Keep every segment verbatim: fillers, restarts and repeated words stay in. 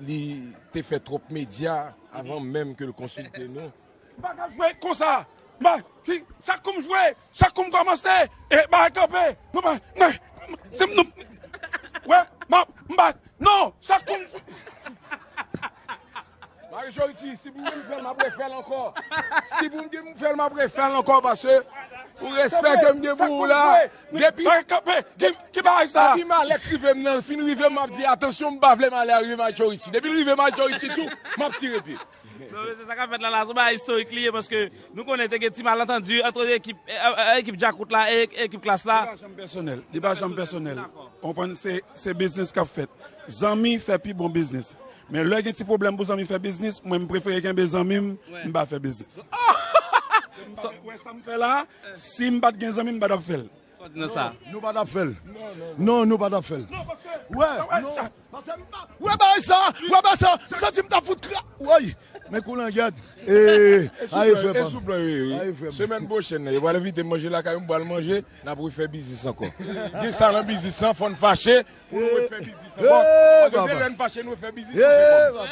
Li te fè twòp medya avan menm ke l konsilte nou. M pa ka jwe konsa. M pa, ki, chak kou m jwe, chak kou m kòmanse, e bagay kanpe. Non, pa, non, se, non. Wè, m ap, m pa, non, chak kou m jwe. Marie Chorichi, si pou m fè l, m ap refè l ankò. Si pou m fè l, m ap refè l ankò, paske pou respè ke m gen pou ou la, depi, ki, ki bagay sa? Depi malè k rive m nan, fin rive m, m ap di, "Atansyon, m pa vle malè a rive Marie Chorichi." Depi l rive Marie Chorichi tou, m ap tire pye. Non, men se sa k ap fèt la, la, se yon bagay istorik li ye, paske nou konnen te gen ti malantandi ant ekip, e, e, e, ekip Djakout la e ekip Klass la. Li pa janm pèsonèl. Li pa janm pèsonèl. Ou konprann? Se, se biznis k ap fèt. Zanmi fè pi bon biznis. Men lè gen ti pwoblèm pou zanmi fè biznis, mwen m prefere kenbe zanmi m, m pa fè biznis. Wè sa m fè la, si m pa t gen zanmi, m pa t ap fè l. Sa w di nan sa? Nou pa t ap fè l. Non, nou pa t ap fè l. Wè, non. Paske m pa, wè bagay sa, wè bagay sa, m santi m t ap fout kra, woy. Men kou langyèt. E, aye, frè pa m. Aye, frè m. Semèn pwochèn nan, yo pral envite m manje lakay ou, m pral manje, n ap refè biznis ankò. Gen sa nan biznis lan, fò n fache, pou nou refè biznis ankò. Paske se lè n fache, nou refè biznis ankò.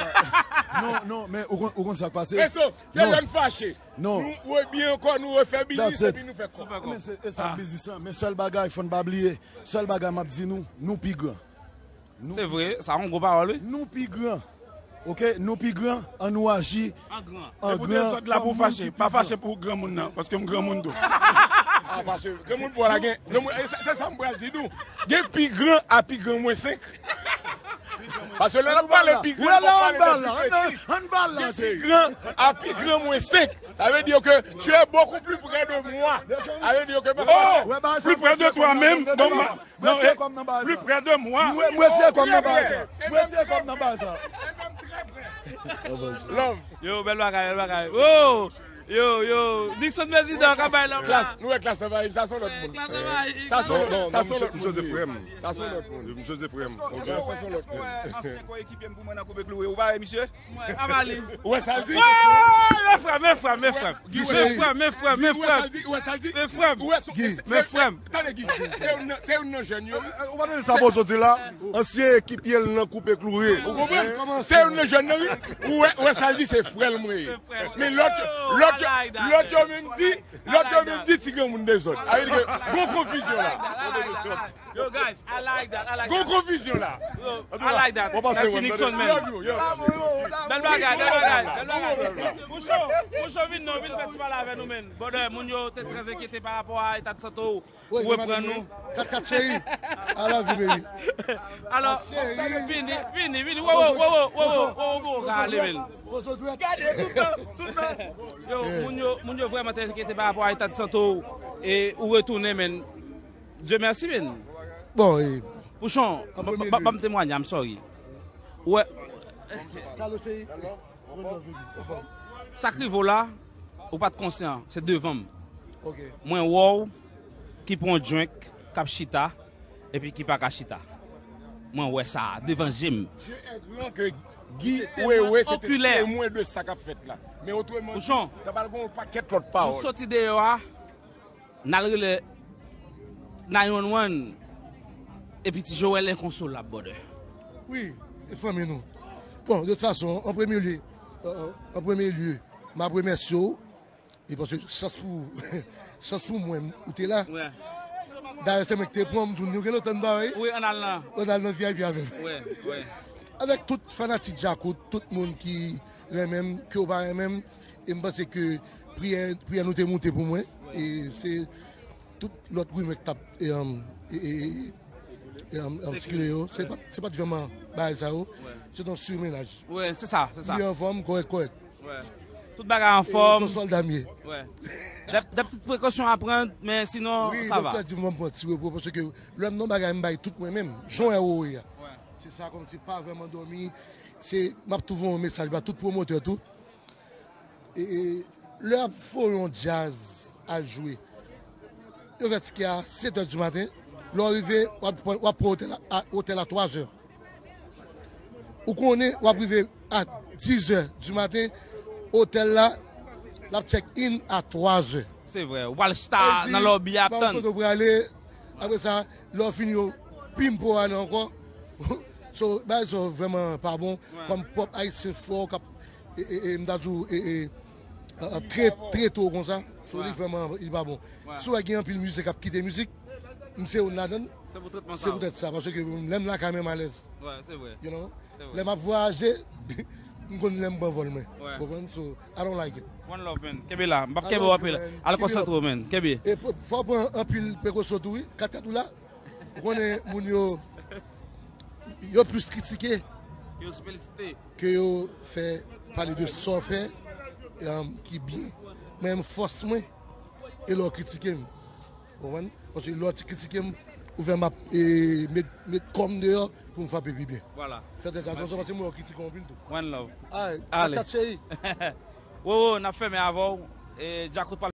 Non, non, men ou konn, ou konn sa k pase? Reso, se lè n fache. Non. Nou rebyen ankò, nou refè biznis, epi nou fè kòb. Men se, e sa k biznis lan. Men sèl bagay, fò n pa bliye, sèl bagay m ap di nou, nou pi gran. Se vre, sa yon gwo pawòl, wi. Nou pi gran. Oke, nou pi gran, an nou aji an gran. E pou dezòd la pou fache, pa fache pou granmoun nan, paske m granmoun tou. A, paske granmoun pa w la gen, granmoun, e se, se sa m pral di nou. Gen pi gran a pi gran mwens senk. Paske lè n ap pale pi gran, n ap pale de pi piti. Gen pi gran a pi gran mwens senk. Sa vle di ke tu es beaucoup plus près de moi. Sa vle di ke, oh, plus près de toi même. Bon, ma- Non, eh, plus près de moi. Mwen, mwen se kòm nan bagay sa. Mwen se kòm nan bagay sa. Love. Yo, bèl bagay, bèl bagay. Oh! Yo, yo, Nixon Prezidan ka bay love la. Klass, nou wè Klass anvayi, sa se yon lòt moun. Klass anvayi. Sa se yon lòt, sa se yon lòt moun. Sa se yon lòt moun. Sa se yon lòt moun. Èske w wè ansyen koekipe m pou mwen nan Koupe Kloure? Ou pa wè misye? Mwen, Amali. Ou wè sa l di? Mwen frè, mwen frè, mwen frè. Mwen frè, mwen frè, mwen frè. Mwen frè. Tande, Guy, se youn nan, se youn nan jèn yo. Ou pa tande sa Pozo di la? Ansyen ekipye l nan Koupe Kloure. Ou konprann? Se youn nan jèn nan, wi. Ou wè, ou wè sa l di, se frè l mwen ye. Men lòt, lòt, lòt yo menm di, lòt yo menm di ti granmoun dezòd. Sa vle di ke gon konfizyon la. Yo, guys, I like that, I like that. Gon konfizyon la. Yo, I like that. Mèsi, Nixon, man. Love you, yo. Bèl bagay, bèl bagay, bèl bagay. Moucho, Moucho, vin non, vin fè ti pale avè nou, man. Brother, moun yo te trè enkyete pa rapò a eta de sante w. Ou reprann nou. Kat kat cheri. I love you, baby. Alò, vini, vini, vini. Wo, wo, wo, wo, wo, wo, wo, ka ale, man. Gade, tout tan, tout tan. Yo, moun yo, moun yo vrèman te enkyete pa rapò a eta de sante w. E ou retounen, man. Dye mèsi, men. Bon, e, Pouchon, ban m temwanye, I'm sorry. Wè. Kalo cheri. Sa k rive w la, ou pa t konsyan, se devan m. Mwen wè w ki pran yon drink, k ap chita, epi ki pa ka chita. Mwen wè sa devan je m. Dieu est grand que Guy Wewe se te temwen de sa k ap fèt la. Men otreman, Pouchon, ta pral gen yon pakèt lòt pawòl. Nou soti deyò a, n al rele nine one one, epi ti Joel enkonsolab, brother. Wi, e fanmi nou. Bon, de tout fason, an premye lye, euh, an premye lye, m ap remèsye w, e paske chans pou, chans pou mwen, ou te la. Dayè, se mwen ki te pran, m di w, nou gen lontan n pa wè. Wi, ann al nan. Ann al nan V I P avè m. Avèk tout fanatik Djakout, tout moun ki renmen m, ke w pa renmen m, e m panse ke priyè, priyè nou te moute pou mwen. E se tout lòt rimè k t ap, e, e, e, e, e, sikile yo. Se pa, se pa t vrèman bagay sa yo. Se yon sirmenaj. Wi, se sa, se sa. Li anfòm, kòrèk, kòrèk. Tout bagay anfòm. Se yon sòlda m ye. Des, des petites précautions à prendre, men sinon, sa va. Wi, doktè di m ban m pran ti repo, paske lè m nan bagay, m bay tout mwen menm. Jan w wè a. Se sa, kòmsi pa vrèman dòmi. Se, m ap tou voye yon mesaj ba tout pwomotè tou. E, e, lè y ap voye yon djaz al jwe, yo fè tikè a sèt è di maten. Lè w rive, w ap pran, w ap pran otèl a, otèl a twa zè. Ou konnen, w ap rive a diz è di maten, otèl la, l ap check in a twa zè. Se vre, w al chita nan lòbi ap tann. Kote w prale, apre sa, lè w fini yo, pimpo ale ankò. So, bagay sa vrèman pa bon. Kòm pwòp ayisyen fò k ap, e, e, e, m ta di w, e, e, e, e, tre, trete w konsa. So, li vrèman, li pa bon. Si w wè gen anpil mizisyen k ap kite mizik, m se youn ladan l. Se poutèt sa, paske lè m lakay mwen m alèz. You know? Lè m ap vwayaje, m konn lè m pran vòl mwen. Ou konprann? So, I don't like it. One love, man. Kenbe la. M p ap kenbe w anpil. Al konsantre w, man. Kenbe. E fò w pran anpil prekosyon tou, wi. Kat kat ou la. Ou konnen moun yo, yo plis kritike ke yo fè pale de sa w fè, um, ki byen. Mwen menm, fòs mwen e lè w kritike m. Ou konprann? Paske lè w kritike m, ou fè m ap, e, met, met kò m deyò pou m frape pi byen. Fè trè atansyon paske mwen yo kritike w anpil tou. One love. Alright. Ale. Atat cheri. Wowo, n ap fèmen avè w. E, Djakout pral